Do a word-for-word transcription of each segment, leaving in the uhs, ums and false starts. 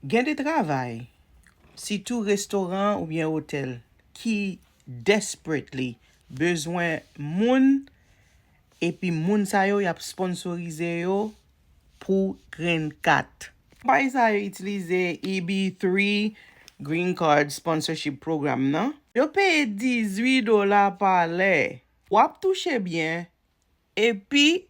Gen de travay, sitou restoran oubyen otèl, ki desperately bezwen moun, epi moun sa yo, y ap sponsorize yo pou green card. Konpayi sa yo itilize E B three Green Card Sponsorship Program nan. Yo peye dizuit dola pa lè. W ap touche byen, epi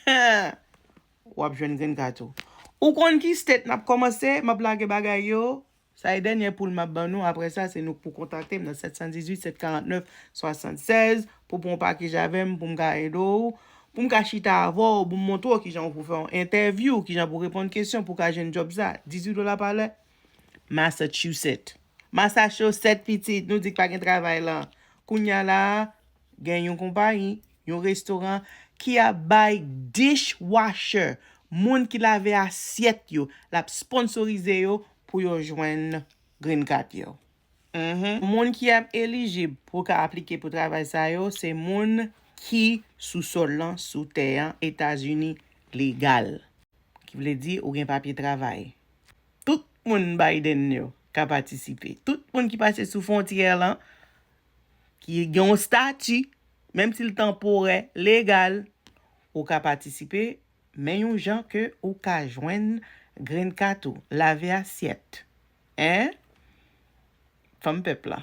w ap jwenn green card ou. Ou konn ki state n ap kòmanse? M ap lage bagay yo. Sa e dènye poul m ap ban nou. Apre sa, se nou k pou kontakte m nan sèt san dizuit, sèt karant nèf, swasann sèz pou pran yon pakej avè m, pou m ka ede w, pou m ka chita avè w, pou m montre w kijan w pou fè yon entèvyou, kijan pou reponn kesyon, pou w ka jwenn djòb sa. Dizuit dola pa lè. Massachusetts. Massachusetts, pitit, nou di k pa gen travay la. Kounye a la, gen yon konpayi, yon restoran ki ap bay dishwasher, moun ki lave asyèt yo, l ap sponsorize yo pou yo jwenn green card yo. Mhm. Moun ki ap elijib pou ka aplike pou travay sa yo, se moun ki sou sòl lan, sou tè an, Etazini legal. Ki vle di ou gen papye travay. Tout moun Biden yo ka patisipe. Tout moun ki pase sou fwontyè lan, ki gen yon stati, menm si l tanporè, legal, ou ka patisipe, men yon jan ke ou ka jwenn green card ou, lave asyèt. Hein? Fanm pèp la.